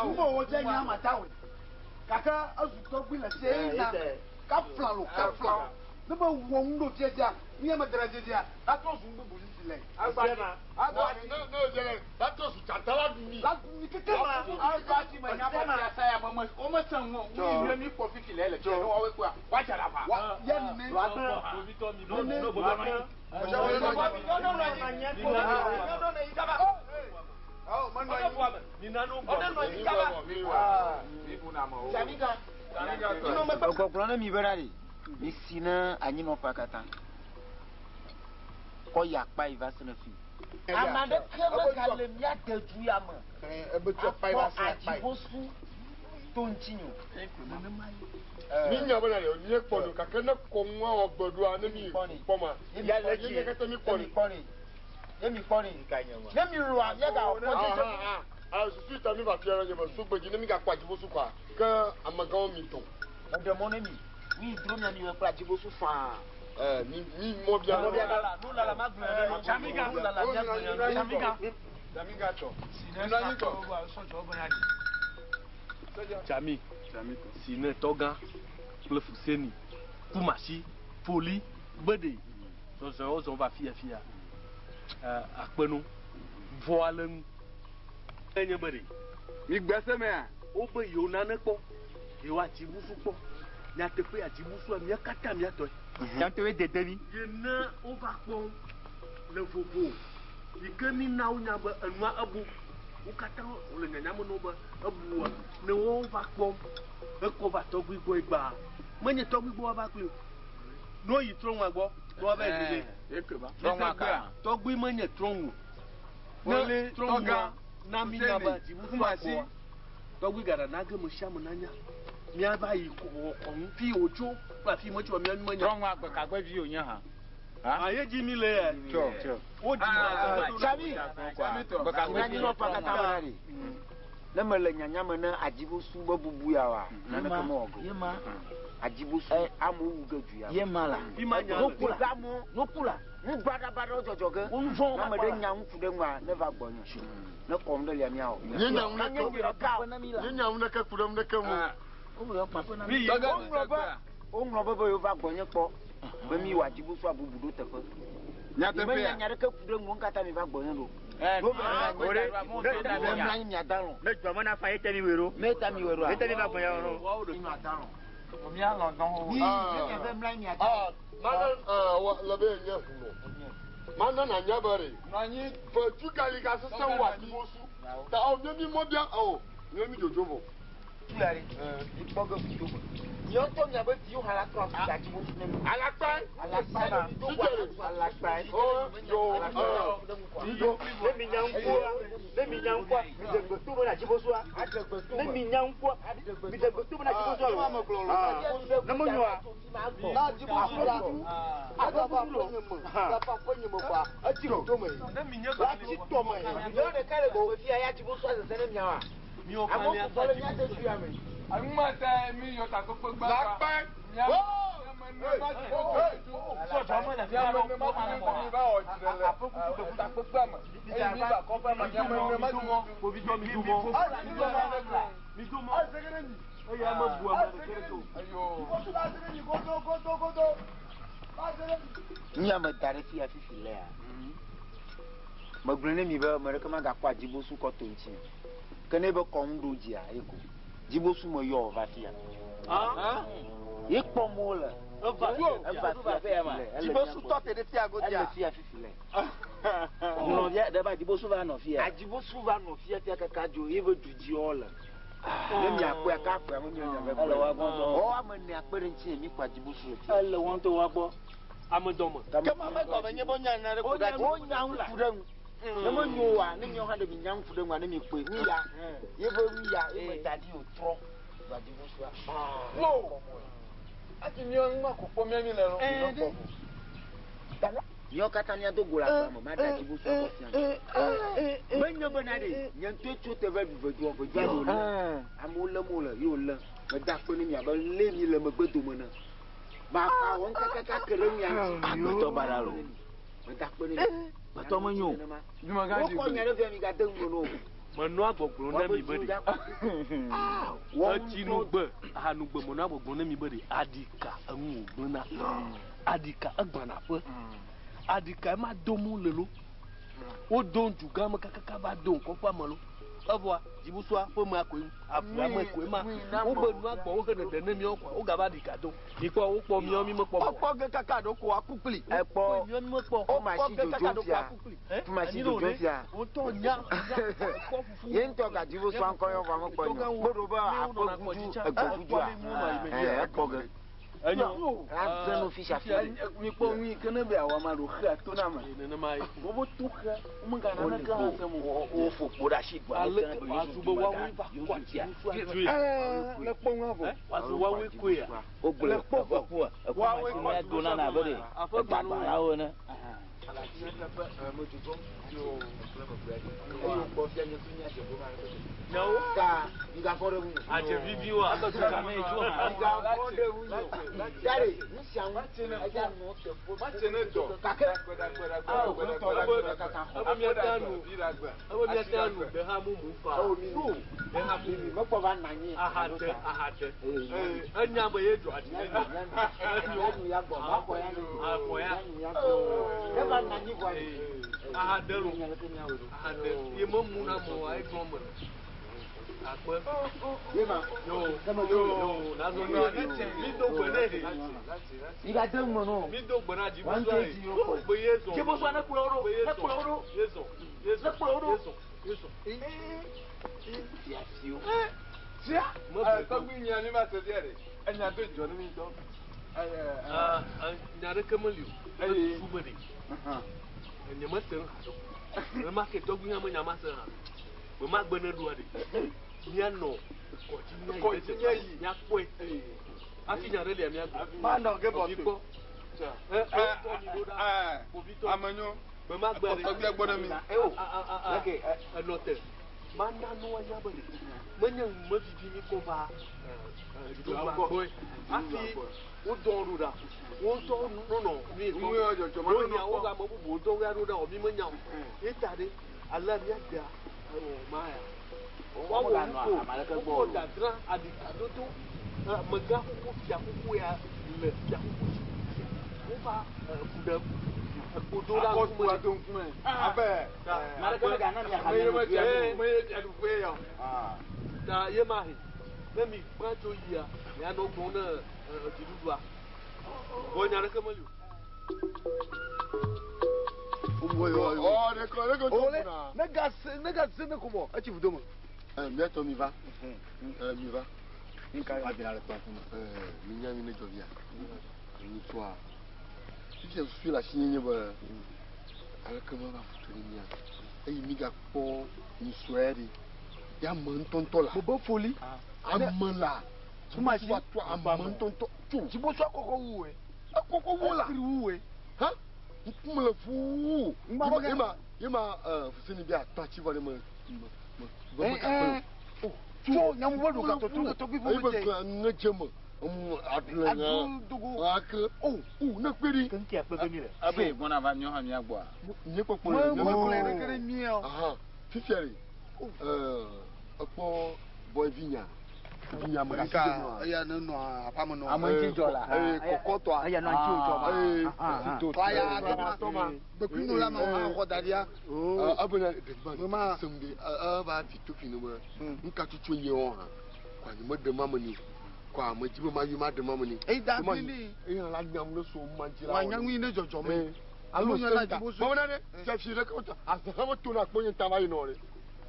Numewo dze nye amatawoe. Gake ezu tɔgbui le fia ye na kafla lo kafla. Ne me wɔ nu ɖo fia dzia, nu ya me dra dzi dzia, la trɔ zu nu bubu sisi le. Agbati ne ne dze le la trɔ zu dzata la ɖu mi. La ɖu mi keke ma. Agbati me nya be fia sa ya me me wo me se ŋu o. Nu yi mi kpɔ fifi le le fia ne woawoe kpɔa woadze ɖe aʋa. Wa ya nene. Nene. Egbɔgblɔ ne mi be ɖa ɖi, mi si ne anyinɔƒea katã. Kɔ yi akpa yi va se ne fi. Ame aɖeke megale mía de du ya me akpɔ adzibosu to ŋutinye o. Mi nya bena ɖe mi kpɔ nu gake ne kɔnua wɔ gbe ɖoa ne mi kpɔ ma. Ya le dzi. Ye mi kpɔ ni. Ne mi kpɔ ni. Ne mi lɔa mía ga kpɔ dzedze. Ah, susu ta mi va fia nye be sogbe dzi ne mi gakpɔ adzibosu kɔa ke amegãwo mi tɔn. Meɖe mɔ ne mi. Mi dro mia mi wɔ kple adzibosu faa. Mi mi mɔ bia. Mɔ bia. Jamiga. Jamiga. Jamiga tɔ. Jami, si ne tɔgã kple Fuseni, Kumasi, Foli, Gbede, zɔzɔ wozɔ va fia fia. Akpenu, vɔa le ŋu. Enye be ɖe. Mi gbe se mea? Wobe yewo nane kpɔ, yewo adzibusu kpɔ. Nyateƒe adzibusua mía katã míatɔe. Nyateƒe dede mi. Ye ne wova kpɔ le vovo yi ke mi na wonya be enua ebu. Wo katã wole nyanya me na wo be ebua. Ne wova kpɔ ekɔ va tɔgbui gbɔ egbea. Menye tɔgbui gbɔ woava kpli o. Ne woyi trɔ̃nua gbɔ, ne woava yi ɖe. Trɔ̃nua ka? Tɔgbui menye trɔ̃nu. Ne trɔ̃nua na mi nya be adzibusu akpɔa, tɔgbui gaɖa na ge me sia ame nanya. Míava yi kɔnu fi wòtso kple afi metso mía menya. Trɔ̃nua gbe kagbe vi wònye hã. Aye dzi mi le yɛ. Tsɔ. Wodzi Sami. Anyinɔƒea katã me ɖa ɖi. Ne mele nyanya me ne adzibosu be bubu ya wa, naneke mewɔ ge o. Adzibosu amewo wu ge du ya. Ye ma la. Nukula. Nukula. Nu baɖabaɖawo dzɔdzɔ ge. Wo nu vɔ̃wo Ne ame ɖe nya ŋutsu ɖe ŋua, ne va gbɔnye. Ne kɔm ɖe lia míawɔ. Nye nya ŋu ɖeke. Nye nya ŋu ɖeke ku ɖe ŋu ɖeke ŋu. Woŋlɔ be woŋlɔ be be yewo va gbɔnye kpɔ be mi wɔ adzibosu abubu ɖo teƒe. Nyateƒea. Menya nya ɖeke ku ɖe ŋu katã mi va gbɔnye ɖo. Ne dzɔ me na fa ye tɛ mi wɛ ɖo. Ne ta mi wɛ ɖoa. Ne tɛ mi va gbɔnye ɖo. Mía lɔ dɔn o. Mana le be nye hunɔ. Mana na nya be ɖe. Fe tugali ga sese wɔ adzibosu. Ta awo nye mi mɔ bia awo nye mi dzodzo vɔ. Tuyari. Ikpɔ ge vudo me. Miɔtɔ miabe viwo hã la trɔ afi adzibosu ne mi. Alakpa. Alakpa. Alakpa. O yo yo. Ne mi nya ŋkua, ne mi nya ŋkua, mi ɖe gbe to be na dzibosua. Ne mi nya ŋkua, mi ɖe gbe to be na dzibosua lo. Ne me nyoa. Na dzibosu la, agava aƒe nye me, gava aƒe nye me kɔa, etsi ɖoɖo me. Latsi tɔ me. Nyɔ ɖeka le gbɔ fia ya dzibosu azeze ne miawoa. Amewo sugbɔ le mía de du ya me. Anumata mi yɔ takpekpe gbã. Lakpa. Nu ya me da ɖe fia fifi lea. Megblɔe ne mi be ame ɖeke magakpɔ adzibosu kɔ to ŋuti o. Ke ne be kɔnu ɖo dzia ye ko. Dzibosu me yɔ va fia. Ye kpɔm wole. Eva fia fifi le. Dzibosu tɔ te ɖe fia godia. Ele fia fifi le. Nɔvia ɖe ba dzibosu va nɔ fia. Adzibosu va nɔ fia fia kaka dzo ye be du dzi wole. Ne miakpɔe aka akpɔe ame miɔ nya be Ele wa gbɔ ŋutɔ. Wɔ ame ene akpe ɖe ŋuti mi kpɔ adzibosu le fia. Ele wɔn to wa gbɔ. Ame dɔme. Ke ma me gɔme nye be wonya nya ɖe ku ɖe adzibosu. Wonya ŋku ɖe ŋu. Ne me nyo wa, ne miɔ hã ɖe mi nya ŋku ɖe ŋua ne mi kpɔe nu ya. Ye be nu ya ye me da ɖi wòtrɔ va dzibosua. Wo. Ati miɔ ŋma ko kpɔ mía mi le lɔ. Miɔ katã míado go le agbea me, maɖe adzibosua kɔ fia mi. Menye bena ɖe nye ŋutɔe tso te va ɖu ʋedua, ʋedua ɖe wòlé. Amewo lém wole, ye wòlé. Meda akpe ne mi abe lé mi le megbe dome ne. Mafa wɔm kakaka ke ɖe mia ŋuti. Agbetɔ baɖa lo. Meda akpe ne mi. Gbetɔ menyo o. Wokɔ nya ɖe fia mi gade ŋgɔ no. Menɔa gbɔgblɔ na mi be ɖe. Etsi nugbe, aha nugbe menɔa gbɔgblɔ na mi be ɖe. Aɖika enu wògblẽna. Aɖika egbãna aƒe. Aɖika ema dom wole lo. Wodom dugã me kakaka va dom kɔƒea me lo. Evɔa dzibusua ƒe mea koe avua me koe ma. Wobe nua gbɔ wohe ɖeɖe ne míawo kɔa wogava aɖika do. Mikpɔ wokpɔ míawo mi mekpɔ. Wokpɔ ge kaka ɖo ko aku kpli. Ekpɔ Míawo mi mekpɔ. Wokpɔ ge kaka ɖo ko aku kpli. Fumasi dzodzo fia. Wotɔ nya kpɔ fufu. Ye ŋutɔ gadzibo sɔ ŋkɔ yɔ vɔ mekpɔ nyɔ. Kpɔ ɖo be aƒe gudu egbe gudua. Ɛɛ ekpɔ ge. Enyo. Aze no fi sia fi. Mikpɔ nu yi ke ne be awɔ ma ɖo xea to na me. Nenema ye. Wobe to xe, womegana Wole neke hã se mo. Wofo kpo ɖe asi gbɔ. Ale wòazu be woawoe va kɔ adzibusua dzoe. Ɛɛ le kpɔ ŋua vɔ. Wòazu woawoe koea. Wogblɔ eƒe kua, eku ma si mía dona na abe ɖe egbagbalawo ene. Ta migafɔ ɖe ŋu. Adze viviwoa. Migafɔ ɖe ŋu. Dare nu sia nu eya nɔ teƒe. Gake Ebe míate nu, ebe míate nu ɖe ha mumu fa. Ɖe ha mumu. mekpɔ va na anyi. Aha de, aha de. Enya be ye dzɔ adzi ne mi. Nyɔnu ya gbɔ, makɔ ya nu. Akɔ ya. Nyɔnu ya gbɔ. Ne va na anyi vɔ. Aha de lo. Nyɔnu ya ke miawɔ ɖo. Aha de. Ye me mu na mo wa egblɔ me. Akpe. Ye ma. Yo. Yo. Nazo nyuie. Mi do gbe ne he. Migade ŋu nɔ. Mi do gbe na One dzibusua kg ye. yɔ kɔ. Be ye zɔ. Dzibusua ne kplɔ wo ɖo, Be ye ne zɔ. kplɔ wo ɖo. Ye zɔ. Ye zɔ. Ne kplɔ wo ɖo. Ye zɔ. Ye zɔ. Fiafiwo. Tia. Me ble to. Tɔgbi nya mi ma se fia ɖe. Enya do dzɔ ne mi ŋutɔ. Ah, ah, nya ɖeke meli o. Eye. Susu be ɖe. Nye mese nu haɖe o. Nenema ke tɔgbi hã menya ma se hã. Gbe ma gbe ne ɖoa ɖe. Míanɔ kɔdzi míayi ɖe Kɔdzi teƒea. míayi. Míakpɔe. Hafi nya ɖe lia míagblɔ. Manɔ ge bɔ Kpovitɔ. Ɛ, ɛ, tɔ mi ɖo ɖa. Kpovitɔ. Amenyo. Gbe ma gbe ɖe. Tɔgbia gbɔ ɖe mi. Ewo. A, a, a, a. Ok. Enɔ te. Mana nu anya be ɖe. Menye numevivi mi kɔ va dziɖuɖua gbɔe. Hafi wodɔ ɖo ɖa. Wo ŋutɔ nɔnɔ mi Nu yɔ dzɔdzɔ ma Wo nɔnɔ nya wo kpɔ. ame bubuwo dɔ ya ɖo ɖa o mi menya o. Ye ta ɖe ale míadea ewɔ ma ya. Woawɔ nu ko wokɔ dadra aɖikadodo amegã xoxo fia xoxo ya le fia xoxo si wova fu ɖem ekpodo la Akɔ ŋkume kua do ŋkume. Abe. Maleke megana mi aha Me ye me mi fia me ye fiaɖuƒe yɔ. Ta ye ma he ne mi gbã tso yia mianɔ gblɔm ne dziɖuɖua vɔ nya ɖeke meli o. Ɔ ɖe kɔ ɖe ko tó Ole kuna. ne ga se ne ga se ne ko bɔ etsi vudo me. Ɛ miatɔ mi va. Ɛ mi va. Nka abina le kpɔn fún mi. Ɛ mi nya mi ne dzɔ via. Ŋutsua. Fifia susu le asi nye nye be aleke me va foto ne mia. Eye mi gakpɔ nyisɔe ɖe. Ya ame ŋutɔŋutɔ la. Bobo foli. Ame la. Fumasi. Dzibusua to ame ŋutɔŋutɔ. Tso. Dzibusua kɔkɔ wu we. Ekɔkɔ wu la. Etri wu we. Ha? Ŋkume le fuu. Ŋgba be- Yema yema ɛ fuseni bi atɔ atsi vɔ ne me me me me Ɛ gakpe. ɛ. Tso nyamu be ɖo gatɔ to tɔgbi Eyi ƒe be dze. gbe ŋe dze me. Emu aɖu Adu dogo. Ake. O u ne kpe ɖi. Keŋ kia kpe ge mi le. Abe gbɔna va míawo hã mía gbɔa. Nye kpɔkpɔ Me le me kplɔe ɖe ke ɖe mía o. Aha. Fifia ɖe. Ɛɛ ekpɔ bɔyvi nya. Vinya me Nka eya ne nɔ aƒame nɔ. Ame ŋuti dzɔ la. Ee kɔkɔtɔa. Eya nɔ ŋuti wòdzɔ ma. Ee Ah, Klaya tɔma. Gbekui la ma xɔ da ɖia. Ebena ɖevi Ma. ma sem ɖe eva fi to fi ne be nuka tutu nye wɔ hã. Kɔ nye me ɖe ma me ni. Kɔ ame dzi be ma yi ma ɖe ma me ni. Eyi da Ma kpli yi. ni. Eya la nyam ne so ma dzi la. Wa nyaŋui ne dzɔdzɔ me. Ee. Alo Alo nyɔna senta. dzibo so. Bɔbɔ ɖe fiafi ɖe ke azã me to na kpɔ nye ta va yi nɔ ɖe.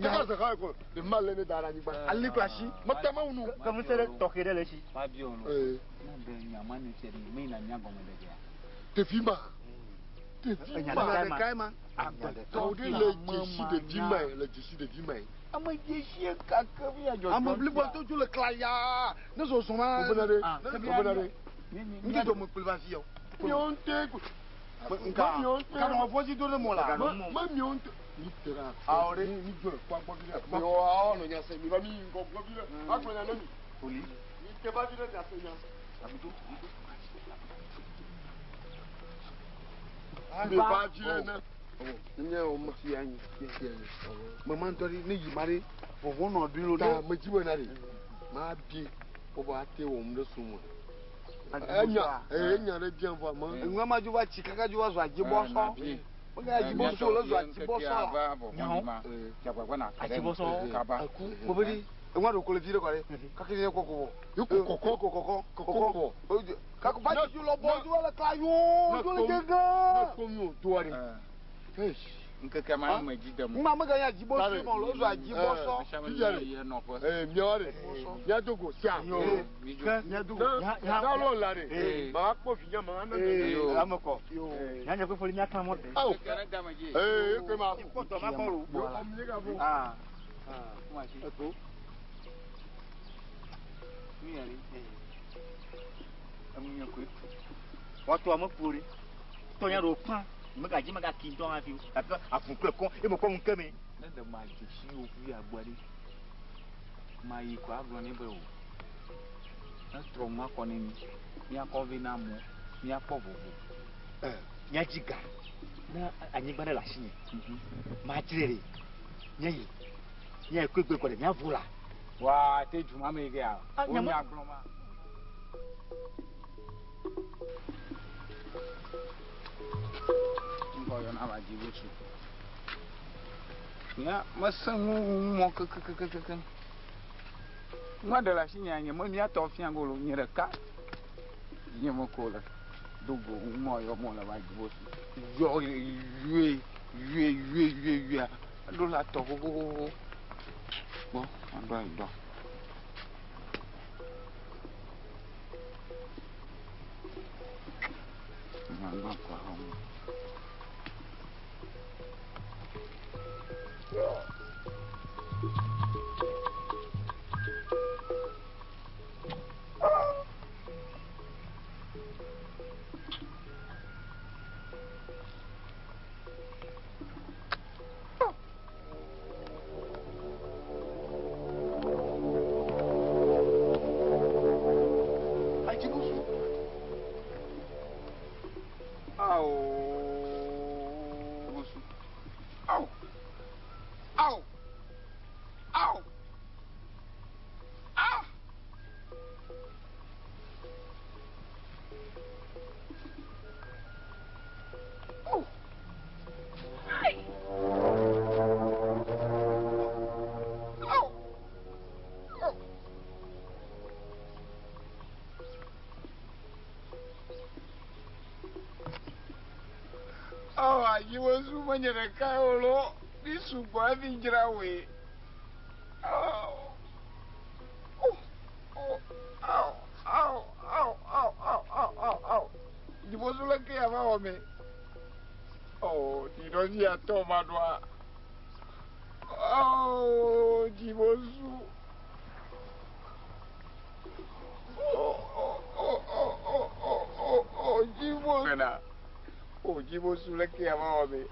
Kaka azã ko ɖe ma lé ne da ɖe anyigba. Ali kple asi. Mete ma wunu. Ke ŋusẽ ɖe tɔxɛ ɖe le esi. Ma bi o lo. Ee. Ne ɖe nya ma ne fia ɖe me yina mía gɔme ɖe dzea. Ɖevi ma. Ɖevi Enya ma. ɖeka Ɖeka ma. Agbetɔ ɖe le dzesi ɖevi ma ye le dzesi ɖevi ma ye. Ame dzesi kake mi adzɔ. Ame blibo to dzo le klaya. Ne zɔzɔ ma. Wobena ɖe. Wobena ɖe. Ŋuti dɔ me kpli va fi yɔ. Miawo ŋutɔe ko. Nka nka nɔ fɔsi do ne mɔ la. Ma miawo ŋutɔ. Mi te ɖe Awɔ ɖe. Mi mi dzɔ kpɔ agbɔ vi ɖe. Miawo awɔ nɔ nya se mi va mi yi ŋgɔ gbɔ vi ɖe. Agblɔ nya ne mi. Foli. Mi te va vi ɖe nya se nya. Mi va dzi le ne. Nye o ma. Ti anyi. Mama ŋutɔ ɖe ne yi ma ɖe vɔvɔ nɔ ɖui lo. Ta me dzi be na ɖe. Ma bi bɔbɔ ate wɔm ɖe so me. Enya enya ɖe biam vɔ me. Enua ma dzo va tsi kaka dzo va zu adzibɔsɔ. Mega adzibɔsɔ le zu adzibɔsɔ la. Adzibɔsɔ. Aku bɔbɔ ɖi. Enua ɖo ko le vi ɖe kɔ ɖe. Kake ɖe kɔ kɔ. Kɔkɔ kɔkɔ kɔkɔ. Kako va tsi dzo lɔbɔ dzo va le kla yoo dzo le gege. Ne kpɔ mi o doa ɖe. Nkeke ma me dzi dem. Ŋma mega nye adzibɔsɔ ma o le zu adzibɔsɔ. Miawo ɖe miado go sia. Miado go. N'alɔ la ɖe. Ma kpɔ vi nya ma na. Ame kɔ. Nyanya kpe foli miaka mɔ. Awo. Ee ekpe ma. Kpɔtɔ ma kɔ lo. Aa. Woatɔ ame kpo ɖe. Tɔnya ɖewo kpã. Megadzi megaki ŋutɔ hafi o. Gake avu kple kɔ eye mekɔ ŋu ke me. Ne ɖe ma dze si wo vi agbɔ ɖe. Ma yi ko agblɔ nɛ be o. Ne trɔ ma kɔ ne mi. Míakɔ vɛ na amewo. Míakpɔ vovo. Míadzi ga. Ne anyigba ɖe le asinye. Madzrae ɖe. Míayi. Míayi koe gbe kɔ ɖe míavo la. Wa te du ma me yi kea. Wo nya gblɔ ma. Ŋkɔ yɔna va dzi wosu. Nya mesẽ ŋu mɔ kekekekeke. Nua ɖe le asi nye nye me míatɔ fia go lo nye ɖeka. Nye me ko le do go mɔ yɔ mɔ le va dzi wosu. Yɔ yue yue yue yue yue. Eɖo la tɔ xoxoxoxo. Gbɔ aɖo ayi dɔ. Mama kɔ ahɔ. Ajibosu menye ɖeka o lo mi sugbɔ hafi dzra woe. Dzibosu le ke ya va wɔ me. Oh, ɖiɖɔ dzi atɔ ma ɖoa. Oh, dzibosu. Oh, oh, oh, oh, oh, oh, oh, oh, dzibosu. Oh, dzibosu le ke ya va wɔ me.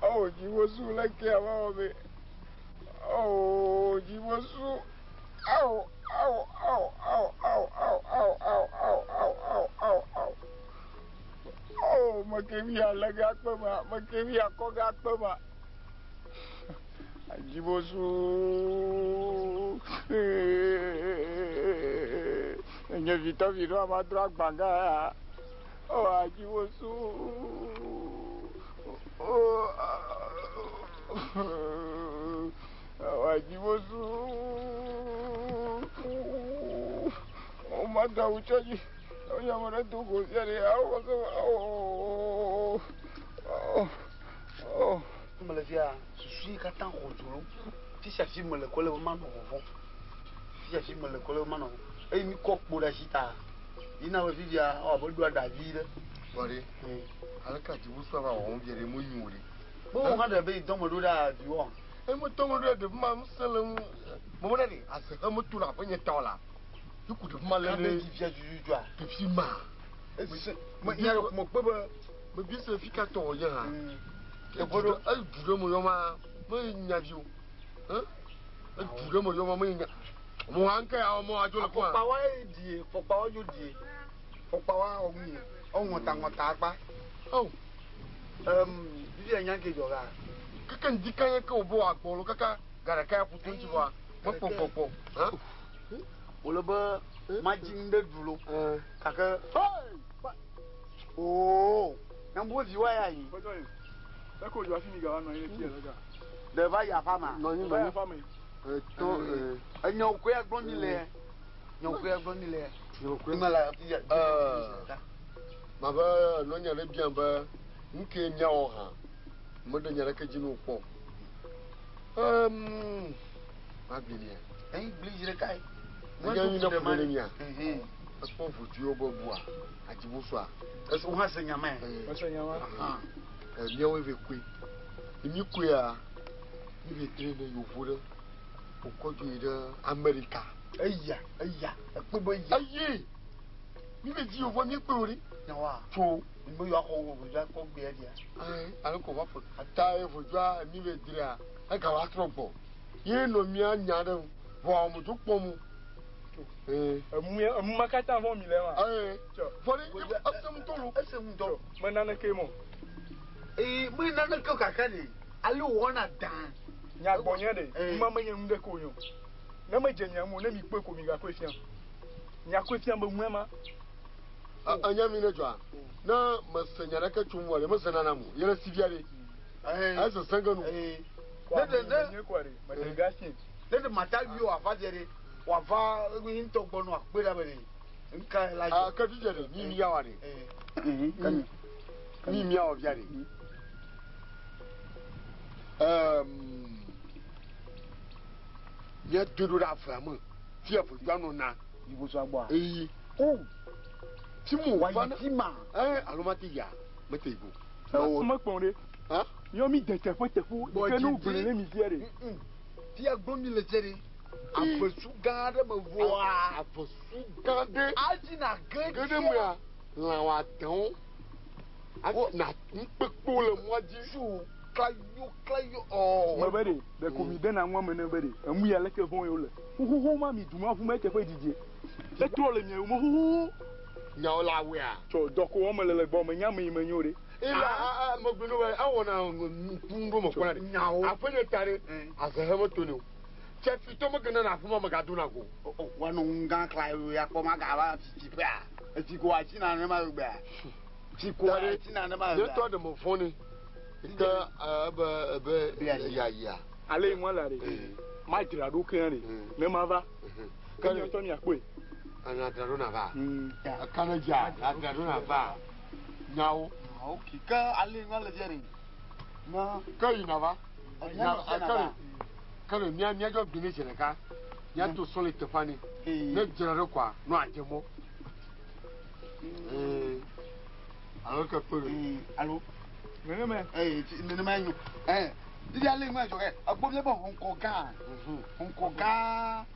Oh, dzibosu le ke ya va wɔ me. Oh, dzibosu. Au, au, au, au, au, au, au, au, au, au, au, au, au. Oh, meke mi ale ga kpe ma, meke mi akɔ ga kpe ma. Dzibosu. Nye vitɔ vi ɖo ama drɔ agbã ya. Oh, ajibosu. Oh, ajibosu. Oh, mada uchaji. Oh, ya mara tu gosia de. Oh, oh, oh. Mele fia susu yi katã xɔ dzo lo. Fisia fi mele kɔ le be manɔ vɔvɔm. Fisia fi mele kɔ le be manɔ vɔvɔm. Eye mi kɔ kpo ɖe asi ta. Yina be fifia ewɔ abe ɖo aɖavi ɖe. Vɔ ɖe aleke adzibosu ava wɔm fia ɖe menyo ɖe. Be wo hã ɖe be yi dɔme ɖo ɖe aviwɔ. Eme tɔme ɖo ɖe ɖevi ma ŋusẽ le ŋu. Mɔmɔ ɖe aze he meto le aƒe nye ta o la. Yiku ɖevi ma le Kabe ɖe dzi fia dzudzua. ɖevi ma. Ese me nya ɖe me kpe be. Mebi se fi ka tɔ wònye hã. Eƒe ɖo. Edu ɖe me yɔ ma me nya vi o. Edu ɖe me yɔ ma me nya. Mo hã nke ya mo adzo le kuma. Afɔkpa wa ye die, fɔkpa wa dzo die. Fɔkpa wa wɔ nu ye. Eŋɔta ŋɔta akpa. Oh. Fifia nya ke dzɔ ga. Keke ŋdi ka ye ke wòbe wòagbɔ lo kaka ga ɖeka ya ƒu to ŋuti vɔa mekpɔ kpɔkpɔ. Hã? Wòle be madzi nu ɖe ɖu lo. Gake. Oo, nyambo vi wa ya yi. Ɖe va yi aƒea mea? Nɔ anyi, nɔ anyi. Etɔ, Enyawo koe gblɔm mi le. Nyawo koe gblɔm mi le. Nyawo koe. Ŋme le afi ya. Mabe nɔnye ɖe biam be nu ke míawɔ hã. Meɖe nya ɖeke dzi ne wokpɔ o. Magblɔe nɛ. Eyi gblɔe zi ɖeka ye. Enya nyui ne ƒo ɖe mia. Ekpɔ ʋuduiwo be bua adzibosoa. Ese wo hã se nya ma. Mese nya ma. Míawoe vɛ koe. Ne mí koea, mí vɛ tre ne yevu ɖe. Wokɔ dzo yi ɖe Amerika. Eya, eya, ekpɔe be eya. Eye mí vɛ dzi yevua mí kpe o ɖe. Nyawoa. Tso. Mi be yewoaxɔ ʋudzua kɔ gbea ɖia. Ɛɛ, alo ko va ƒo. Ta ye ʋudzua mí vɛ drea, ega va trɔ gbɔ. Ye nɔ mía nya ɖe ŋu. Vɔ ame dzo kpɔm o. Ɛɛ. Emu ya, emu ma katã vɔ mi le ma. Ɛɛ. Vɔ ɖe, ese ŋutɔ lo. Ese ŋutɔ. Me naneke mɔ. Ee, me naneke o gake ɖe, ale wòwɔna dã. Nya gbɔnye ɖe, nu ma menye nu ɖeke o nyɔ. Ne medze mia ŋu o, ne mikpɔe ko migakɔe fiam. Miakɔe fiam be nue ma. Enya mi ne dzɔa, ne mese nya ɖeke tso ŋua ɖe, mese nanam o. Ye le si via ɖe. Ese ge nu. Ne ɖe ne ne ɖe mata vi wòava dze ɖe, wòava ye ŋutɔ gbɔ ne wòakpɔe ɖa be ɖe nuka la dzɔ. Ke vi dze ɖe, mi miawɔ ɖe. Mi miawɔ via ɖe. Míadoe ɖo ɖe avea me, fi avedua nɔna. Yibosoa gbɔa? Eyi. O. Fi mu wòva ne. Fi ma. Alo mate yia? Mete yi go. Mekpɔm ɖe. Míawo mi de teƒe teƒewo yi ke ne wogblɔe ne mi fia ɖe. Fia gblɔm mi le fia ɖe. Avesu gã aɖe me vɔa. Avesu gã ɖe. Adzi na ge ɖe. Ge ɖe mea, lã wòadewo. Hafi na nukpekpewo le mɔa dzi. Su klayo klayo ɔ. Mebe ɖe, ɖeko mi dena nua me ne be ɖe, emu ya leke vɔ̃ ye wole. Xoxoxo ma mi du ma ʋu me eteƒe didie. Etrɔ le mia yome xoxoxo. Nyawo le awɔea? Tsɔ dɔko wɔme le le gbɔ me nya me yi me nyo ɖe. Ila megblɔ ne be ewɔna ŋku ŋɖo me kpɔna ɖe. Nyawo. Aƒe nye ta ɖe azehe meto ne o. Tsefitɔ megena na aƒe ma megadona go. Woanɔ ŋu gã klayo ya kpɔ magava fifi ƒea. Etsi ko atsi na ne ma gbea. Tsi ko atsi na ne ma gbea. Nye tɔ ɖe me vɔ̃ ne. Ke ebe ebe yaya. Ale yi ŋua la ɖe. Madzra ɖo keŋ ɖe. Ne mava. Ke nye ŋutɔ miakpɔe. Adzra ɖo nava. Eka ne dzia adzra ɖo nava. Nyawo. Ok, ke ale yi ŋua le fia ɖe. Na. Ke yi nava. Ke le mía míadzɔ gbi ne dze ɖeka. Míato sɔ le teƒea ne. Ne dzra ɖo koa, nɔ adze mɔ. Alo ke kpe ɖo. Alo. Nenema. Nenema nyo. Didi ale ŋua dzɔ ke egbɔ mía be ŋkɔ gã. Ŋkɔ gã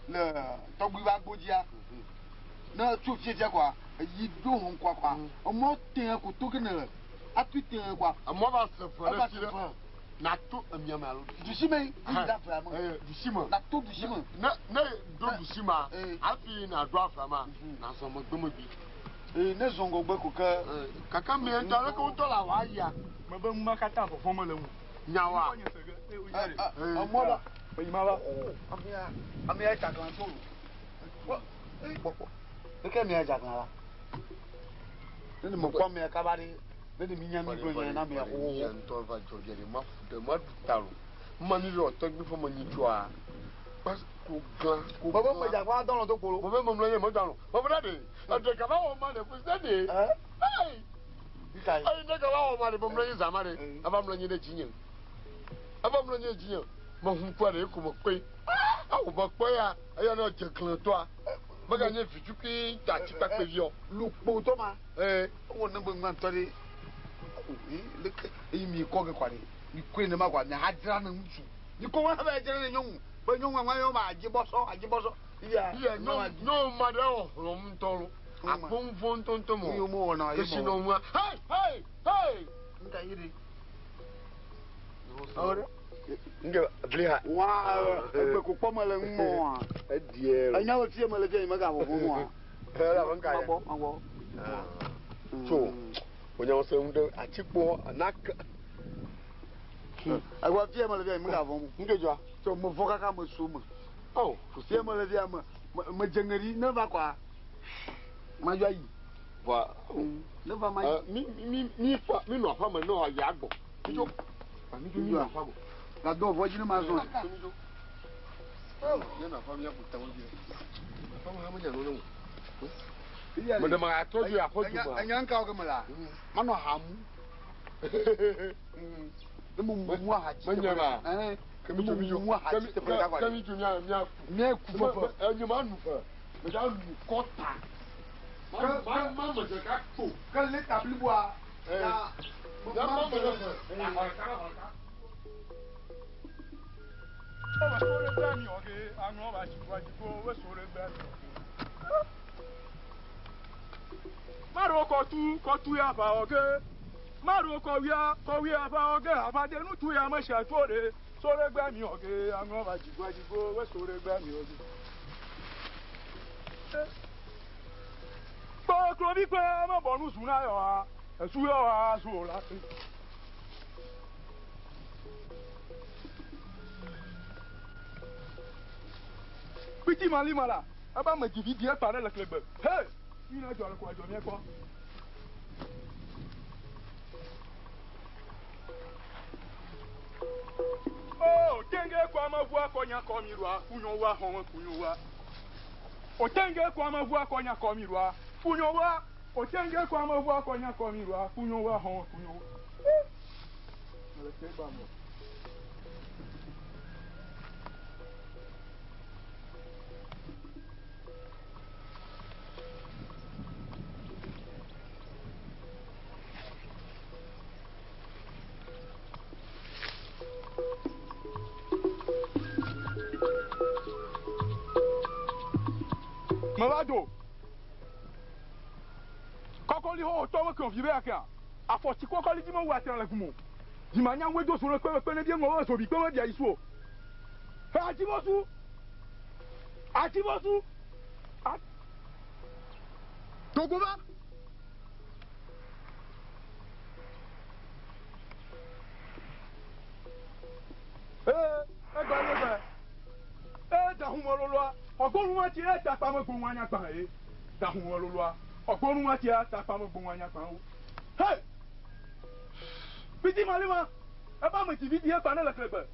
le tɔgbi va gbodzia. Ne tso fiefia koa, eyi ɖo ŋkɔa koa, emɔ tẽ ko to ke ne le. Atui tẽ koa. Emɔ va se ve ɖe fi ɖe. Nato emiame alo. Dusime yi ɖe avea me. Dusime. Nato dusime. Ne ne ɖo dusima, hafi naɖo avea ma, nazɔ megbe megbe. Ne zɔ ŋgɔgbe ko ke. Kaka mi ŋutɔ aleke wotɔ le awɔ ayia. Mebe nu ma katã vɔvɔ̃ mele ŋu. Nyawoa. Emɔ la. Meyi ma va. Amea amea dzaglã tso o. Kpɔkpɔ. Leke amea dzaglã la? Ne ne mekpɔ amea kaba ɖe, ne ne mi nya mi gblɔ nya na amea xoxoxo. Nye ŋutɔ va dzɔ ɖe ma fu ɖe ma ɖu ta lo. Ma mi ɖe tɔgbi ƒe me nyi tsoa. Kpa ko glã ko. Bebe me dzaglã dɔnɔ do kpolo. Bebe me mlɔ nye me dɔnɔ. Bebe ɖe ɖe. Eɖe gava wɔ ma ɖe fu se ɖe. Hey. Eyi ne gava wɔ ma ɖe be mlɔ nye zã ma ɖe. Ava mlɔ nye ɖe dzinye. Ava mlɔ nye dzinye. Me hu kua ɖe ko me kpe. Awu be kpɔ ya eya ne dze glã toa. Meganye vitukui ta tsikpakpe viɔ. Lukpo tɔ ma. Ewɔ ne be ŋua ŋutɔ ɖe. Leke eyi mi kɔ ge kɔa ɖe. Mi kɔe ne ma kɔa mi adzra ne ŋutsu. Mi kɔ ŋua va dzra ne nyɔnu. Be nyɔnua ŋua yɔ ma adzi bɔsɔ adzi bɔsɔ. Iya nyɔnu ma ɖe wɔ hlɔm ŋutɔ lo. Akpɔ ŋuvɔ ŋutɔ ŋutɔ mɔ. Yo mo wɔna ye mɔ. Kesinɔ ŋua. Hey hey hey. Nka yi ɖe. Nge bliha. Wa egbe ko kpɔ mele ŋu mɔ. Edie. Enya wo fie mele fie yi mega vɔvɔ mɔa. Ela nka ya. Magbɔ magbɔ. Tso wònya wòse nu ɖe atikpo anake. Agba fia me le fia, mega vɔ̃m. Nke dzɔa? Tso me vɔ̃ kaka me so me. Oh, Fia me le fia me, me dze ŋe ɖi ne va kɔa, madzɔ ayi. Vɔa, Ne va ma yi. Mi mi mi fa mi nɔ aƒeme ne wòayi agbɔ. Mi dzo. Mi dzo mi nɔ aƒeme. Gado vɔ dzi ne ma zɔn. Mi dzo. Mi nɔ aƒeme mi aƒo tawo dzi. Aƒeme hã menya nu ne o. Meɖe ma atrɔ dzo aƒe du ma. Enya ŋka wo ke me la, manɔ ha mu. Ne mo mu aha tsi. Menye ma. Ke mi dzo mi dzo. Mu aha tsi teƒe ɖeka kɔa. Ke mi dzo mia mia ku. Mia ku fɔfɔ. Enye ma nu fɛ. Me da nu kɔta. Ma ma ma me ɖeka kpo. Ke lita bliboa. Ya ma me ɖe fɛ. Maro kɔtu kɔtu ya fa ɔge. Maro kɔwia kɔwia fa ɔge. Afade nutu ya me sia tso ɖe. So ɖe gbe mi ɔge. Aŋlɔ va dzigo adzigo we so ɖe gbe mi ɔge. Kpɔ klovi kpe me bɔ nu zu na yɔ ha. Esu yɔ ha zu la. Kpiti mali ma la. Eba me dzivi die kpa ɖe le klegbe. Hey! Mi na dzɔ le ko adzɔ mia kpɔ. Oh, tenge kwa ma vua kɔ nya kɔ mi rua, kunyo wa hɔn kunyo wa. O tenge kwa ma vua kɔ nya kɔ mi rua, kunyo wa. O tenge kwa ma vua kɔ nya kɔ mi rua, kunyo wa hɔn kunyo wa. Mele te ba mo. Meva do. Kɔkɔli xɔ tɔ me kàn vi be akea. Afɔtsi kɔkɔli dzi me wu atre le gumo. Dzimanya ŋue do so ɖe kpe kpe ne bie ŋɔ be zobi kpe me bia yi su o. He atibosu. Atibosu. Togo va. Ee, egbe egbe. Ee, dahume loloa. Ɔgbɔnu wa tsi eta kpa me gbɔnu anya gbã ye. Dahume loloa. Ɔgbɔnu wa tsi eta kpa me gbɔnu anya gbã wo. Hey! Piti malima. Eba me tsi vi die kpa ne le klegbe.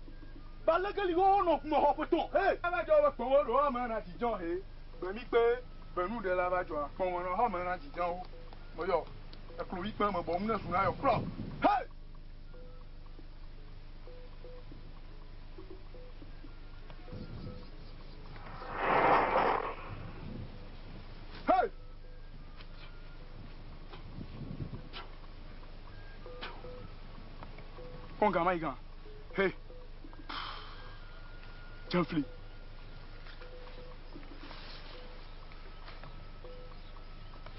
Ba legeli wo nɔ kume xɔ ƒetɔn. Hey! Ava dzɔ be kpɔn wo ɖo ame na dzidzɔ he. Gbemi kpe benu ɖe la va dzɔa. Kpɔn wo nɔ xɔ me na dzidzɔ wo. Meyɔ eklo yi kpe me bɔ mu ne zu na yɔ kplɔ. Hey! Hey! Konga maiga. Hey. Jeffrey.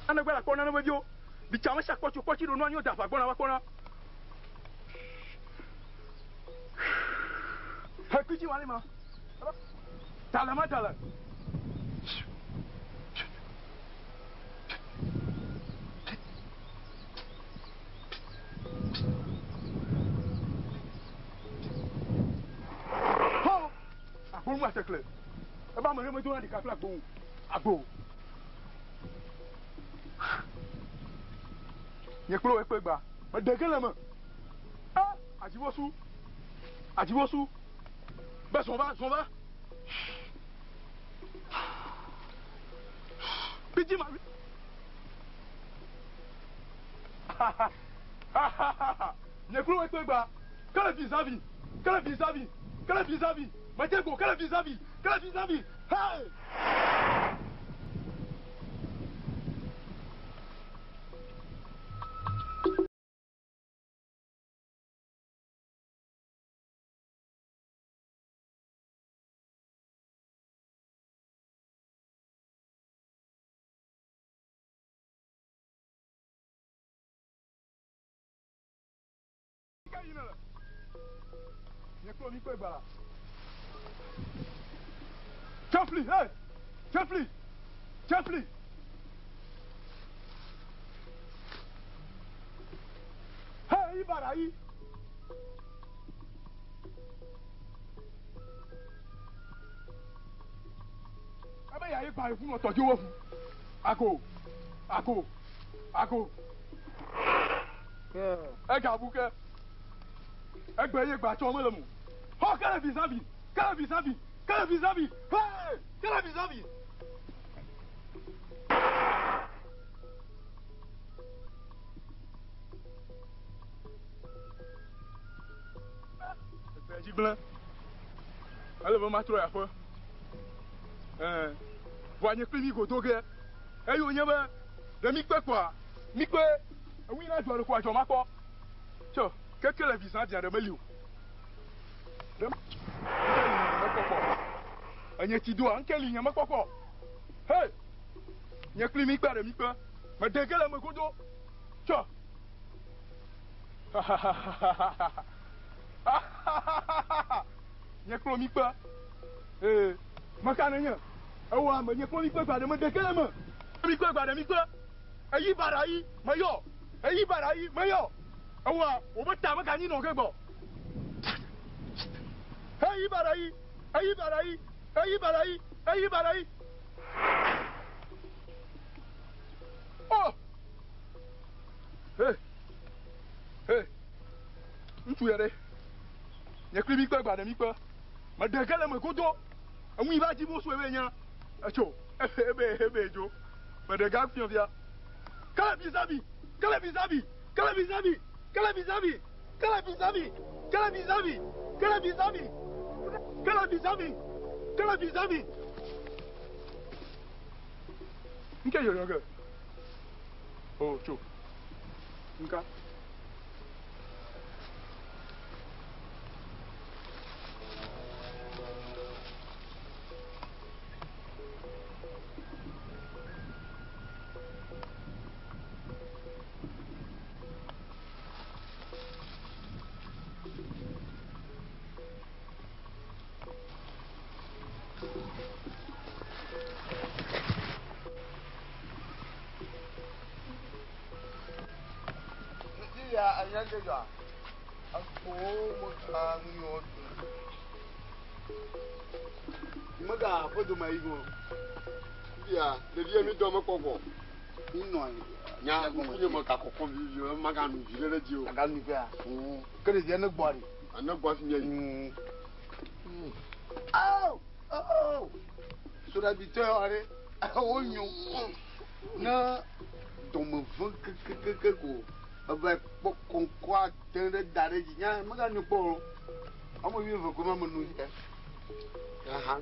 Ane gbala kpɔna ne veviwo. Bitsa me sia kpɔtso kpɔtsi ɖo nua nyo da aʋa gbɔna va kpɔna. He kpitsi wa ne ma. Tale ma tale. Ho! Agbonu atekle. Eba me ɖe medo na ɖeka kple agbonu. Agbo. Nye kple wo ekpe gba. Meɖe ge le me. E, adziwosu. Adziwosu. Be zɔn va, zɔn va. Piti ma. Nye kple wo ekpe gba. Kele vis-à-vis. Kele vis-à-vis. Kele vis-à-vis. Mete go, kele vis-à-vis. Kele vis-à-vis. Hey! Jeffrey, hey! Jeffrey! Jeffrey! Eyi bara yi. Ebe ya yi gba eʋu nɔ tɔdzi wo ʋu. Ago, ago, ago. Egabu ke. Egbe ye gba tsɔ mele mo. Xɔ kele vizavi, kele vizavi, kele vizavi, hey, kele vizavi. Egbe dzi gblẽ. Ele be matrɔ yi aƒe. Ɛɛ, vɔa nye kpli mi godo ge. Eye wònye be ɖe mi kpe kpɔa, mi kpe eŋui na dzɔ ɖe ko adzɔ makpɔ. Tsɔ, keke le vi zã bia ɖe meli o. Ɖe ŋke li nye mekpɔkpɔ. Enye tsi doa, ŋke li nye mekpɔkpɔ. Hey! Nye kpli mi kpe ɖe mi kpe. Mede ge le eme godo. Tsɔ. Nye kplo mi kpe. Ee, meka ne nye. Ewɔ ame nye kplo mi kpe gba ɖe mede ge le eme. Mi kpe gba ɖe mi kpe. Eyi baɖa yi meyɔ. Eyi baɖa yi meyɔ. Ewɔ wobe ta meganyi nɔ ge gbɔ. Eyi baɖa yi. Eyi baɖa yi. Eyi baɖa yi. Eyi baɖa yi. Oh! Hey! Hey! Ŋutsu ya ɖe. Nye kpli mi kpe gba ɖe mi kpe. Meɖe ge le eme godo. Eŋu yi va dzi bo sue be nya. Etso. Ebe ebe dzo. Meɖe ga fiɔ fia. Kele bizabi. Kele bizabi. Kele bizabi. Kele bizabi. Kele bizabi. Kele bizabi. Kele bizabi. Kele bizabi. Kele bizabi. Nke yɔyɔ ge. Oh, tso. Nka. Mega ƒe dome yi go. Ya, ɖevia mi dɔ mekpɔ gbɔ. Mi nɔ anyi. Nya ŋkunye me ka kɔkɔ vivi o, maganu vi ɖe ɖe dzi o. Aganu kea. Ke ɖevia ne gbɔ ɖi. Ane gbɔ afi mi ayi. Awo, awo. Soɖabitɔ yɔ ɖe. Wonyo. Ne dɔme ve kekekeke ko eva kpɔ kɔnkɔ ate ɖe da ɖe dzi. Nya meganu kpɔ o. Ame wuieve ko ma me nu ya. Aha.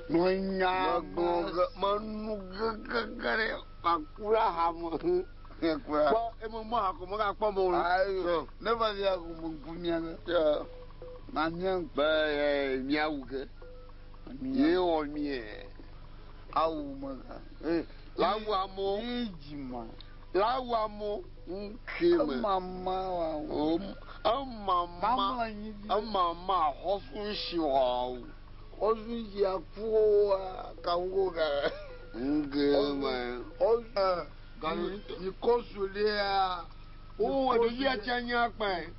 Menya Megblɔ ge, menu gegege ɖe maku ɖe aha me. Kpɔ eme mɔ ha ko megakpɔ mo o. Ayo, ne va fia ko me ŋku mia ge. Ma mia ŋku. Be miawu ge. Ye wɔ mie. Awu me ga. Lawu amewo. Ye dzi ma. Lawu amewo. Ŋke me. Emama wa. Emama. Mamlɔ anyi dzi. Emama xɔsu si wɔ. Xɔsu si akuwo wa kawo ga. Ŋke me. Xɔsu. Mikɔsu lia. O ɖevia tsa nya kpɛ.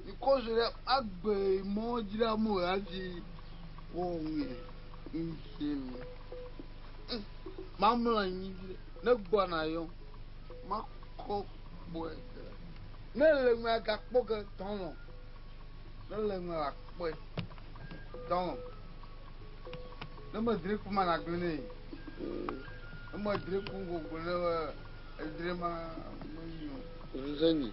Mikɔsu lia agbe mɔ dzra mo hafi wɔ ŋue. Ŋke me. Mamlɔ anyi dzi ne gbɔna yɔ. Makɔ kpɔe. Ne le ŋue gakpɔ ge tɔnɔ. Ne le ŋue akpɔe tɔnɔ. Ne me dre kuma na gblẽ ne. Ne me dre ku gbogbo ne edre ma me nyo. Zenyi.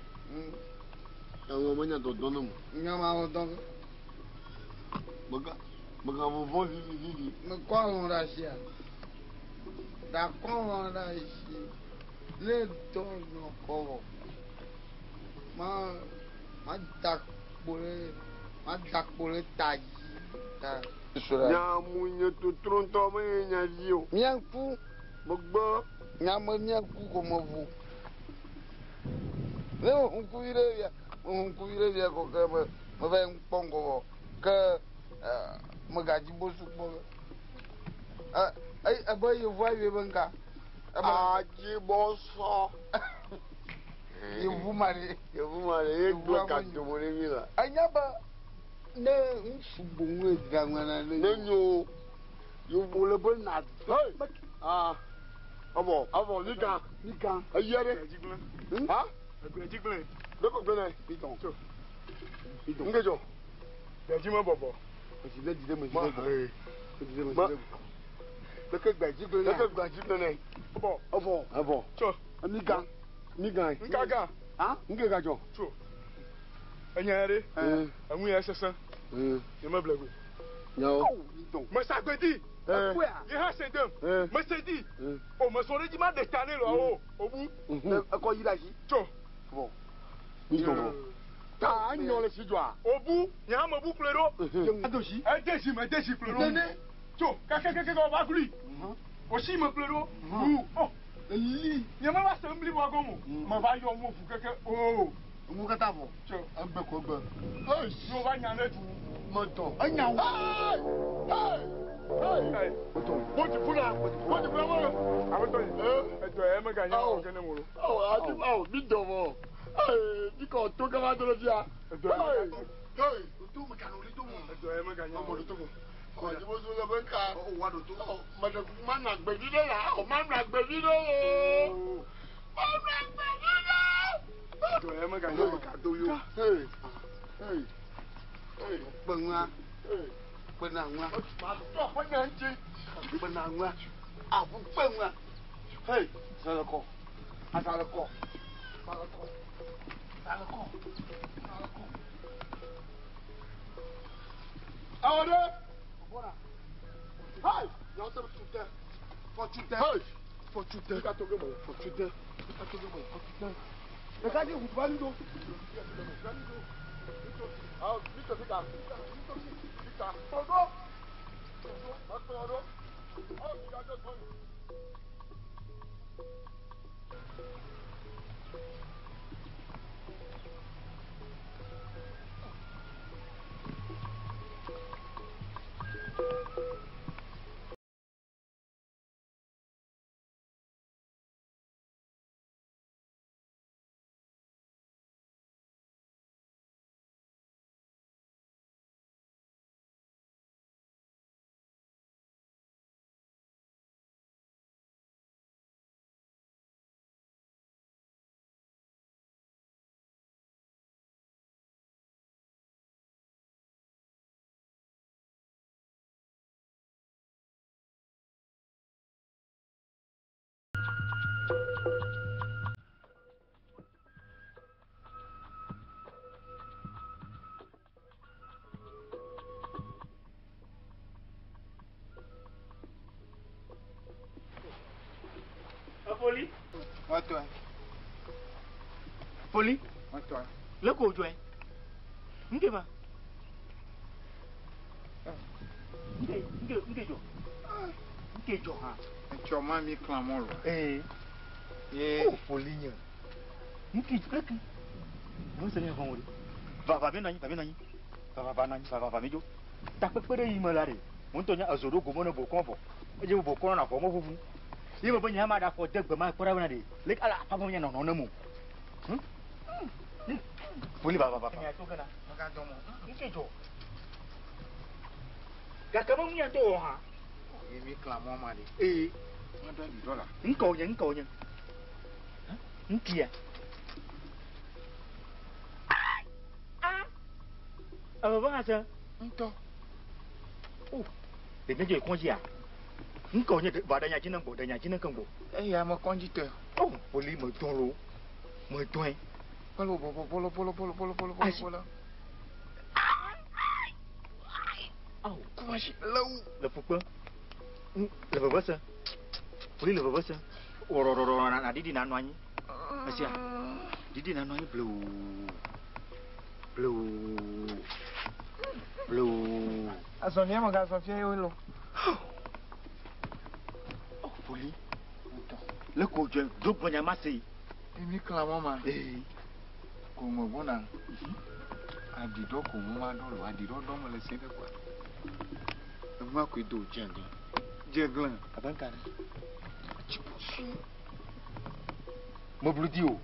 Eŋɔ menya dɔdɔ ne mo. Nya ma wɔ dɔ. Mega mega vɔvɔ vivi vivi. Me kɔ alɔ ɖe asia. Da kɔ alɔ ɖe asi. Ne dɔ nɔ kɔ vɔ. Ma ma da kpo ɖe ma da kpo ɖe ta dzi. Ta. Nya mu nye totro ŋutɔ menye nya vi o. Mía ŋku. Megbe. Nya me mía ŋku ko me ʋu. Ne me ŋkuvi ɖe via, me ŋkuvi ɖe via ko ke me me va yi kpɔ ŋgɔ vɔ ke megadzi bosu kpɔ ge. Ebe yevu ayi be ŋka. Adzibɔsɔ. Yevu ma ɖe. Yevu ma ɖe ye gblɔ gadomo ɖe mi la. Enya be ne ŋutsu boŋue dzra ŋua na ne. Ne nyo. Yevu le be na. Hey. Ah. Avɔ. Avɔ mi gan. Mi gan. Eyi ɖe. Ha? Egbe dzi gblẽ. Ɖe ko gblẽ nɛ. Mi dɔn. Tso. Mi dɔn. Ŋke dzɔ. Gbe dzi me bɔbɔ. Edzi ɖe dzi ɖe me dzi Ma. ɖe gbɔ. Edzi ɖe me dzi Ma. ɖe gbɔ. Leke gbe dzi gblẽ nɛ. Leke gbe dzi gblẽ nɛ. Bɔ. Evɔ. Evɔ. Tso. Mi gan. Mi gan. Nka gan. Ha? Ŋke gadzɔ. Tso. Enya ɖe. Eŋu ya sesẽ. Nye me ble go. Nyawo. Awu mi dɔn. Mesagbedi. Ekɔea. Ye hã se dem. Mese di. O mesɔ ɖe dzi ma ɖe ta ne lɔ o. Obu. Ekɔ yi ɖe asi. Tso. Vɔ. Mi dɔn vɔ. Ta anyɔ le si dzɔa. Obu. Nye hã mebu kplɔe ɖo. Ado si. Ede si me de si kplɔe ɖo. Nene. Tso. Kakakaka wòva glui. Osi me kplɔe ɖo. Bu. Ɔ. Eli. Nye me va se ŋbli bɔ gɔme o. Me va yɔ mo ʋu keke. Oo. Ŋu katã vɔ. Tso. Egbe ko egbe. Ye wòva nya ɖe du. Me dɔn. Enya wo. Hey! Hey! Hey. Bó ti fún na. Bó ti fún na mọ́. Aƒetɔ yi. Edɔ yɛ meganya wɔ ke ne mo lo. Awɔ ati awɔ mi dɔn vɔ. Ee mi kɔ to kama dɔrɔn fia. Edɔ yɛ meganya. Hey! To me kanu li to mo. Edɔ yɛ meganya Ɔmɔ wɔ. do to mo. Ɔ jibo so le be ka. Ɔ wa do to. Ɔ mɛ de ma na gbevi ɖe la. Ɔ ma na gbevi ɖe o. Ma na gbevi ɖe. Edɔ yɛ meganya wɔ. Ka do yo. Hey! Hey! Hey! Kpe ŋua. Hey! Kpe na ŋua. Ma tɔ ƒe nye ŋuti. Kpe na ŋua. Avu kpe ŋua. Hey. Zalekɔ. Azalekɔ. Zalekɔ. Zalekɔ. Zalekɔ. Awɔ ɖe. Bɔra. Hey! Nyawo se tu tɛ. Fɔtu tɛ. Hey! Fɔtu tɛ. Ka to ge mɔ. Fɔtu tɛ. Fɔtu tɛ. Fɔtu tɛ. Ɖeka dzi ʋuʋu ali do. Awɔ mi tɔ fi ka. Mi ka. Kplɔ ɖo. Kplɔ ɖo. Awɔ mi ka jɔ gbɔ. Foli. Wɔtɔe. Foli. Wɔtɔe. Le ko dzɔe. Ŋke ma. Ŋke ŋke ŋke dzɔ. Ŋke dzɔ hã. Etsɔ ma mi klan mɔ lo. Ee. Ye. O foli nye. Ŋke leke. Nu se nye xɔn wo de. Va va mi nɔ anyi va mi nɔ anyi. Va va va nɔ anyi va va va mi dzo. Takpekpe ɖe yi me la ɖe. Ŋutɔ nye ezo ɖo gome ne bokɔ vɔ. Edze be bokɔ nɔna vɔ me ʋuʋu. Ye me be nye hã ma ɖe afɔ de gbe ma kpɔ ɖa bena ɖe. Leke ala aƒe me nye nɔnɔ ne mo. Foli va va va. Megadɔ mɔ. Ŋke dzɔ. Gake me ŋu ya ŋutɔ wɔ hã. Ye mi klan mɔ ma ɖe. Ee. Ma ɖo abi dɔ la. Ŋkɔ nye ŋkɔ nye. Ŋkia. Eve va hã se. Ŋutɔ. O. Ɖe nye kɔndzia. Ŋkɔ nye va ɖe nya dzi ne gbɔ ɖe nya dzi ne keŋ gbɔ. Eya me kɔndzi tɔe. O foli me dɔn lo. Me dɔn. Bolo bolo bolo bolo bolo bolo bolo bolo bolo. Awo. Kumasi lewu. Le fukpe. Le veve se. Foli le veve se. Wɔrɔrɔrɔ na na ɖiɖi na nɔ anyi. Esia. Ɖiɖi na nɔ anyi blewu. Blewu. Blewu. Azɔlia me gazɔ fia ye lo. O foli. Le ko dzɔ do gbɔnya ma se. Ye mi klan mɔ ma. Ee. Ko me gbɔna. Aɖiɖɔ ko ŋu ma ɖɔ lo. Aɖiɖɔ ɖɔ me le se ɖe kɔa. Ema koe do dze glẽ. Dze glẽ. Abe ŋka ɖe. Dzibosu. Meblu di o.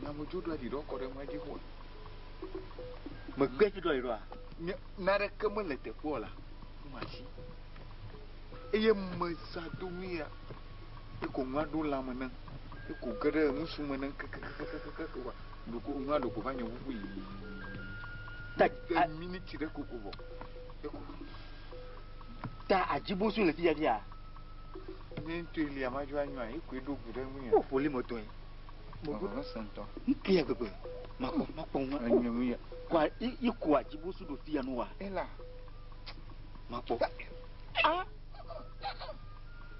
Nyamedzo ɖo aɖi ɖɔ kɔ ɖe ŋua dzi xoa. Megbe fi ɖɔ yi ɖoa. Nye naneke mele teƒe o la, ŋua si. Eye meza do nu ya. Eko ŋua ɖo lãme ne. Eko ge ɖe nusu me ne kekekekekeke wa. Ɖoko ŋua ɖoko va nye ʋuʋu yi. Ta De miniti ɖe koko vɔ. Eko. Ta adzibosu le fia fia. Ne ŋutɔe lia ma dzo anyɔa, ekoe ɖo gu ɖe ŋunye. O foli me tɔe. Vɔvɔ se ŋutɔ. Nke ya gbegbe. Makpɔ makpɔ ŋua. Enye nu ya. Kɔa i ko adzibosu ɖo fia nu wa. Ela. Makpɔ. Ah.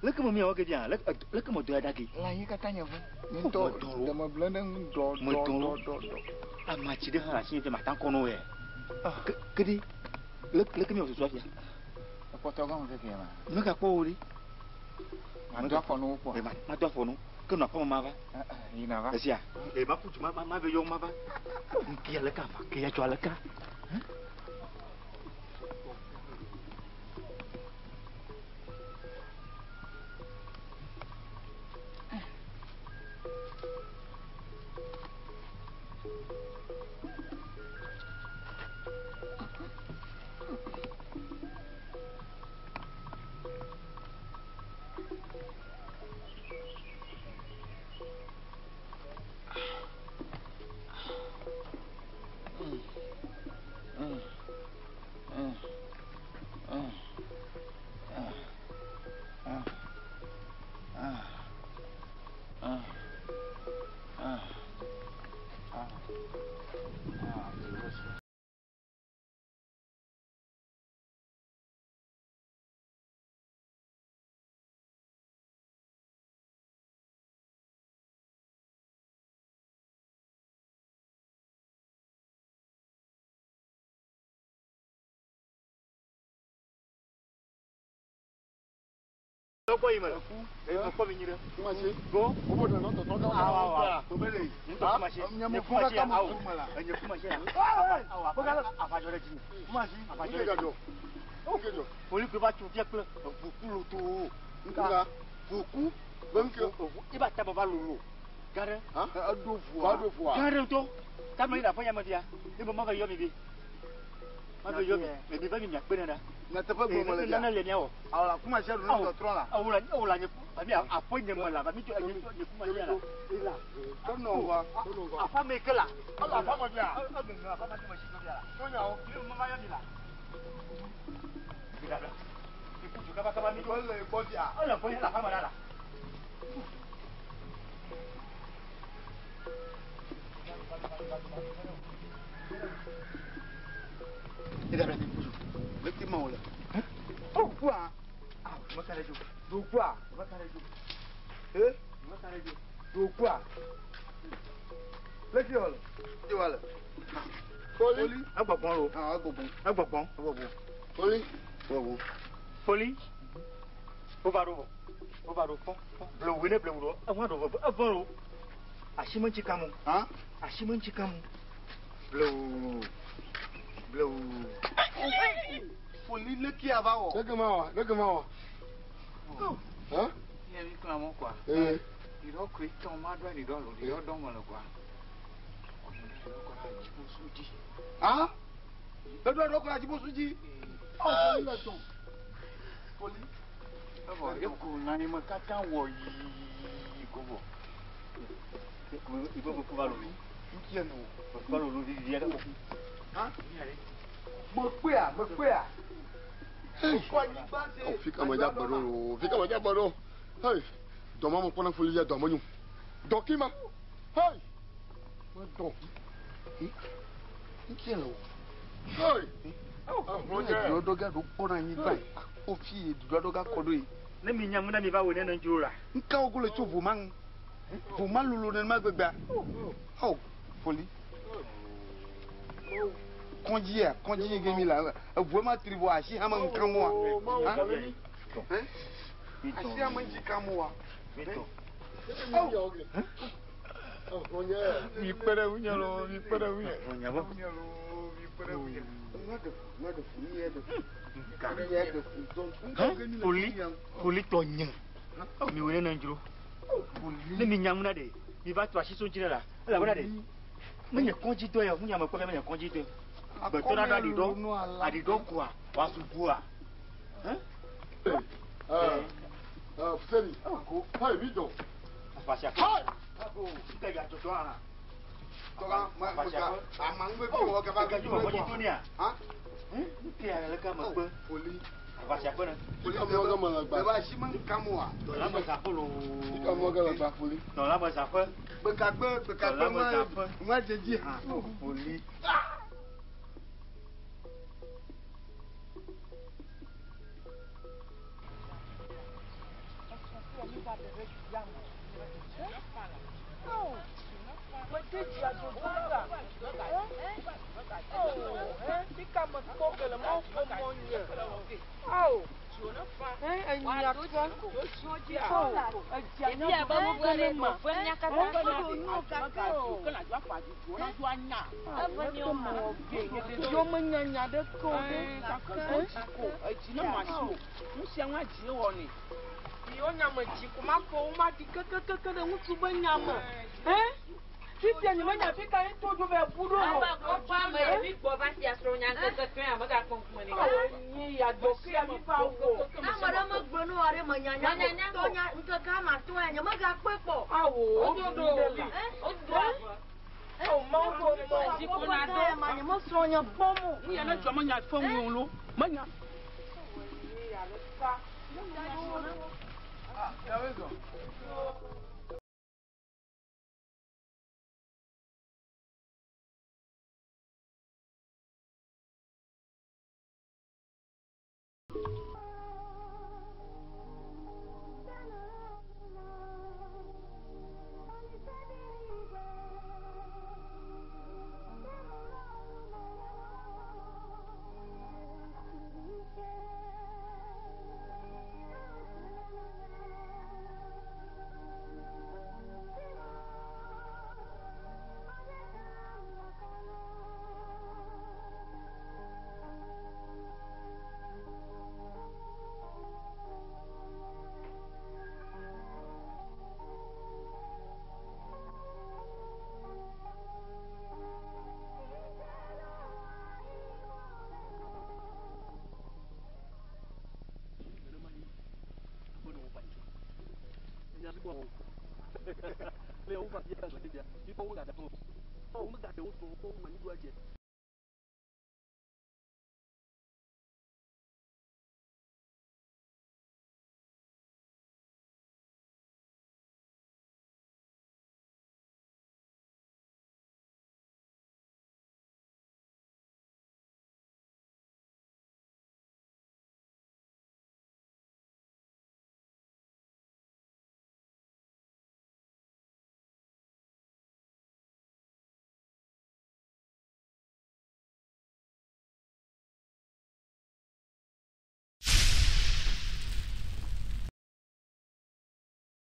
Leke me miawo ke fia? Leke me dɔ ya da ke? Lãnyi katã nye ʋu. Nye ŋutɔ dɔme ble ɖe ŋu dɔ dɔ dɔ dɔ dɔ. Amatsi ɖe hã le asi nye mata kɔ nɔ yɛ. Ke ɖe leke miawɔ susua fia? Ekpɔtɔ gɔme fefie ma. Megakpɔ wo ɖe. Mado afɔ nu wo kpɔ. Mado afɔ nu. Ke nɔ aƒeme ma va. Yina va. Esia. E ma ƒu du ma ma ve yɔ ma va. Nke ya leke ava ke ya dzɔ aleka. Lọ́kọ̀ yìí mọ̀. Ẹ kọ́ mi nyi dɛ. Kumasi. Go. O b'o dɔn n'o tɔ tɔ. Awɔ awɔ. Tobele. Ntɔ kumasi. Nye Nye kumasi kama awɔ. kuma la. Nye kumasi awɔ. Awɔ afadzɔ ɖe dzi. Kumasi. Afadzɔ ɖe dzi. Nke jɔ. Poli ke va tso fia kple eʋuku loto. Nka. Ʋuku. Nke. Eʋu iba ta va lolo. Gã ɖe. Eɖo vua. Va ɖo vua. Gã ɖe ŋutɔ. Tame yi le aƒe ya me fia. Ne be ma va yɔ mi bi. Ma va yɔ mi. Mɛ mi va mi miakpe ne ɖa. Nyateƒe gblɔm le Nane le miawɔ. Awɔ la kumasi ɖo ne tɔtrɔ la. Awo la awo la nye ba mi aƒe nye me la ba mi tso nye nye kumasi la. Ela. Tɔnɔ wa. Aƒa me ke la. Ɔlɔ aƒa me fia. Eŋeŋe aƒa ma ti me si fia la. Tɔnyawo. Mi ma va yɔ mi la. Mi la la. Mi kutu kaba kaba mi. Ele gbɔ fia. Ele gbɔ fia la aƒa me la la. Mi la la mi kutu. Leke ma wòle. Dokua. Ah, mo ka le jo. Dokua. Mo ka le jo. Eh? Mo ka le jo. Dokua. Leke wòle. Leke wòle. Poli. Egbɔgbɔn lo. Ah, egbɔgbɔn. Egbɔgbɔn. Egbɔgbɔn. Poli. Egbɔgbɔn. Poli. O va ɖo vɔ. O va ɖo fɔ. Blewu ne blewu ɖo. Eŋua ɖo vɔ. Evɔ lo. Asi me ŋuti kam o. Hã? Asi me ŋuti kam o. Blewu. Blewu. Foli leke ava wɔ. Leke ma wa. Leke ma wa. Hã? Nye mi kple amewo kɔa. Ee. Ɖeɖɔ koe tɔ ma ɖo ɖeɖɔ lo ɖeɖɔ dɔ me le kɔa. Kɔmu ɖe ɖeɖɔ kɔ ɖe adzibosu dzi. Hã? Eɖo ɖeɖɔ kɔ ɖe adzibosu dzi. Ɔ foli le tɔn. Foli. Evɔ eko lãnyi me katã wɔ yii ko vɔ. Ibe me ku va lolo. Ŋutia nɔ. Me ku va lolo vivi aɖe ko. Hã? Mekpea mekpea. Kɔ anyigba se. Ɔ fi kama dza bɔ ɖo o. Fi kama dza bɔ ɖo. Hey. Dɔma me kpɔna foli ya dɔma nyo. Dɔ ma. Hey. Ma dɔ. Ŋutia le o. Hey. Ne ɖeɖɔ ga ɖo kpɔ ɖe anyigba yi. Akpɔ fi yi ɖeɖɔ ga kɔ ɖo yi. Ne mi nya ŋu ne mi va wɔ ne ne dzro la. Nkawo ko le tso ʋu ma ŋu. Ʋu ma lolo nenema gbegbea. Ɔ foli. Kɔndzia kɔndzi yi ke mi la eʋua ma tri vɔ asi hã me ŋu kam wa. Hã? Asi hã me ŋuti kam wa. Mi kpe ɖe ŋunye loo, mi kpe ɖe ŋunye. Ŋunye vɔ. Ŋunye loo, mi kpe ɖe ŋunye. Nua ɖe fu, nua ɖe fu, nu ya ɖe fu. Nu ya ɖe fu ŋutɔ. Poli poli tɔ nye. Mi wɔ ne ne dzro. Ne mi nya ŋu na ɖe. Mi va to asi so ŋuti ne la. Elabena ɖe menye kɔdzi dɔ ya o, nunya me kpɔ be menye kɔdzi dɔe. Gbetɔ ɖa ɖo aɖiɖɔ, aɖiɖɔ koa, wòazu goa. Fuseni, hey, mi jɔ. Afasiaƒe. Hey! Nke ya dzɔdzɔ hã. Tɔga, ma, ma, amangbe fi wɔ gaba Ke dzɔ kɔdzi do nea? Ha? Nke ya le ka megbe. Foli. Afasiaƒe ne. Foli Ika mɔ gama le gba. Eba si me kam oa. Dɔla me zaƒe loo. Ika mɔ gama le gba foli. Dɔla me zaƒe. Gbekagbe, gbekagbe Dɔla me ma, zaƒe. ma dzedzi hã. Foli.